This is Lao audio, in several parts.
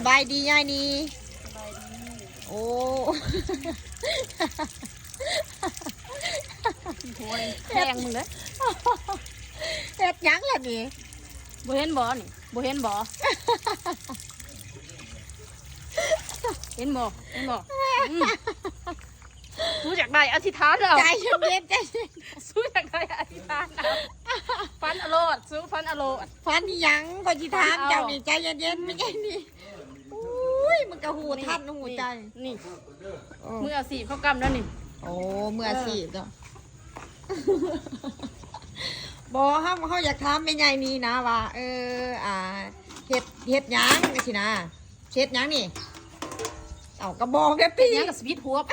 ສະບາຍດີຍາຍນີ. ໂອ້ ໂອ້ຍ ແພງມຶງເດ້. ເຮັດຫຍັງລະນີ້? ບໍ່ເຫັນບໍ່ນີ້? ບໍ່ເຫັນບໍ່? ເຫັນບໍ່? ເຫັນບໍ່? ອືມ. ສູຢາກໄດ້ອະທິຖານເອົາ. ໃຈເຢັນໆ ໃຈເຢັນ. ສູຢາກໄດ້ອະທິຖານເອົາ. ຝັນເອົາໂລດ ສູຝັນເອົາໂລດ. ຝັນອີ່ຫຍັງ? ຂ້ອຍຊິຖາມເຈົ້ານີ້. ຝັນເອົາ. ໃຈເຢັນໆ ແມ່ໃຫຍ່ນີ. ໂອ້ຍ ມັນກະຮູ້ທັນ ນີ້ ຮູ້ໃຈ ນີ້ ນີ້. ເອີ ມືອາຊີບເຂົາກຳແລ້ວນີ້. ໂອ້ ມືອາຊີບເນາະ. ເອີ ບໍ່ ເຮົາ ເຮົາຢາກຖາມແມ່ໃຫຍ່ນີນະວ່າ ເອີ ອ່າ ເຮັດ ເຮັດຫຍັງຈັ່ງຊີ້ນະ? ເຮັດຫຍັງນີ້? ເອົ້າ ກະບອກເດ້ຕິ. ເຮັດຫຍັງກະຊິບິດຫົວໄປ.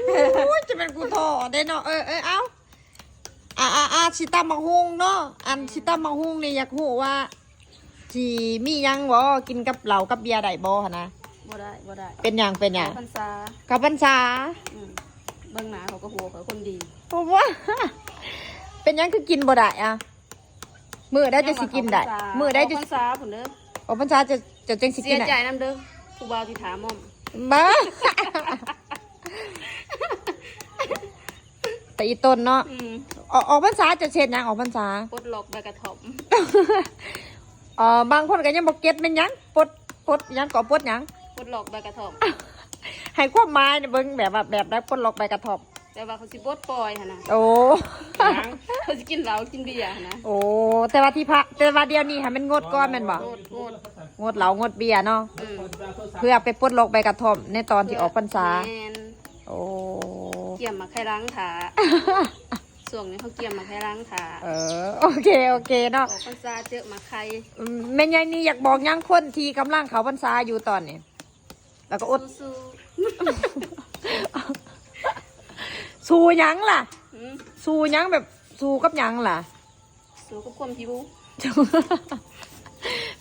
ໂອ້ຍ ຈະແມ່ນກູທໍ້ເດ້ເນາະ. ເອີ ເອີ ເອົ້າ ອ່າ ອ່າ ອ່າ ຊິຕຳບັກຫຸ່ງເນາະ. ອັນ ອືມ ຊິຕຳບັກຫຸ່ງນີ້ ຢາກຮູ້ວ່າຊິມີຫຍັງບໍ່? ກິນກັບເຫຼົ້າກັບເບຍໄດ້ບໍ່ຫັ້ນນະ? ບໍ່ໄດ້ ບໍ່ໄດ້. ເປັນຫຍັງ? ເປັນຫຍັງ? ເຂົ້າພັນສາ ເຂົ້າພັນສາ. ອືມ ເບິ່ງໜ້າເຂົາກະຮູ້ວ່າຂ້ອຍຄົນດີ. ໂອ້ ເປັນຫຍັງຄືກິນບໍ່ໄດ້ອະ? ມື້ໃດຈັ່ງຊິກິນໄດ້? ມື້ໃດຈັ່ງ ອອກພັນສາພຸ້ນເດີ. ອອກພັນສາ ເຈົ້າ ເຈົ້າຈັ່ງຊິກິນໄດ້. ເສຍໃຈນຳເດີ ຜູ້ບ່າວທີ່ຖາມມອມ. ບ້າ ແຕ່ອີ່ຕົນເນາະ. ອືມ ອອກ ອອກພັນສາ ເຈົ້າຊິເຮັດຫຍັງອອກພັນສາ? ປົດລັອກໃບກະທ່ອມ. ອໍ ບາງຄົນກະຍັງບໍ່ເກັດແມ່ນຫຍັງ ປົດ ປົດຫຍັງເກາະ? ປົດຫຍັງ? ປົດລັອກໃບກະທ່ອມ. ໃຫ້ຄວາມໝາຍແດ່ເບິ່ງ ແບບວ່າແບບໃດ ປົດລັອກໃບກະທ່ອມ? ແບບວ່າເຂົາຊິປົດປ່ອຍຫັ້ນນະ. ໂອ້ ເຂົາຊິກິນເຫຼົ້າກິນເບຍຫັ້ນນະ. ໂອ້ ແຕ່ວ່າທີ່ພະ ແຕ່ວ່າດຽວນີ້ຫັ້ນແມ່ນງົດກ່ອນແມ່ນບໍ່? ງົດ ງົດ ງົດເຫຼົ້າງົດເບຍເນາະ. ອືມ ເພື່ອໄປປົດລັອກໃບກະທ່ອມໃນຕອນທີ່ອອກພັນສາ. ແມ່ນ. ໂອ້ ກຽມໝາກໄຂ່ຫຼັງຖ້າ ຊ່ວງນີ້ເຮົາກຽມໝາກໄຂ່ຫຼັງຖ້າ. ເອີ ໂອເຄ ໂອເຄເນາະ. ອອກພັນສາເຈີໝາກໄຂ່. ອືມ ແມ່ໃຫຍ່ນີຢາກບອກຫຍັງຄົນທີ່ກຳລັງເຂົ້າພັນສາຢູ່ຕອນນີ້? ແລ້ວກໍອົດ ສູ້ໆ ສູ້ຫຍັງລະ? ຫືມ ສູ້ຫຍັງ? ແບບສູ້ກັບຫຍັງລະ? ສູ້ກັບຄວາມຫິວ.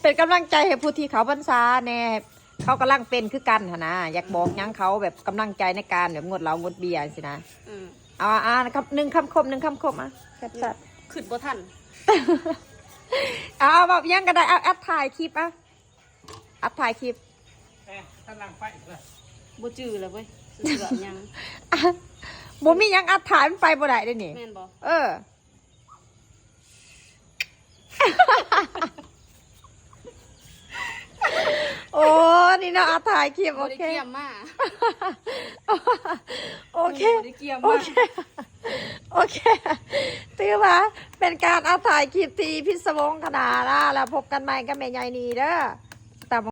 ເປັນກຳລັງໃຈໃຫ້ຜູ້ທີ່ເຂົ້າພັນສາແດ່ ເຂົາກຳລັງເປັນຄືກັນຫັ້ນນະ. ຢາກບອກຫຍັງເຂົາ ແບບກຳລັງໃຈໃນການແບບງົດເຫຼົ້າງົດເບຍຊີ້ນະ. ອືມ ເອົາ ອ່າ ຄຳ ໜຶ່ງຄຳຄົມ ໜຶ່ງຄຳຄົມ ອ່ະ ແຊບໆ. ຄຶດບໍ່ທັນ. ເອົາ ເວົ້າຫຍັງກະໄດ້. ເອົາ ອັດຖ່າຍຄລິບ ອ່ະ ອັດຖ່າຍຄລິບ. ເອີ ກຳລັງໄປລະ ບໍ່ຈື່ລະເວີຍ ຊິເວົ້າຫຍັງ. ບໍ່ມີຫຍັງອັດຖ່າຍ ມັນໄປບໍ່ໄດ້ເດ້ນີ້. ແມ່ນບໍ່? ເອີ ໂອ້ ນີ້ເນາະ ອັດຖ່າຍຄລິບ. ໂອເຄ ບໍ່ໄດ້ກຽມມາ. ໂອເຄ ບໍ່ໄດ້ກຽມມາ. ໂອເຄ ໂອເຄ ຖືວ່າເປັນການອັດຖ່າຍຄລິບທີ່ພິດສະວົງຂະໜາດນະ. ແລ້ວພົບກັນໃໝ່ກັບແມ່ໃຫຍ່ນີເດີ.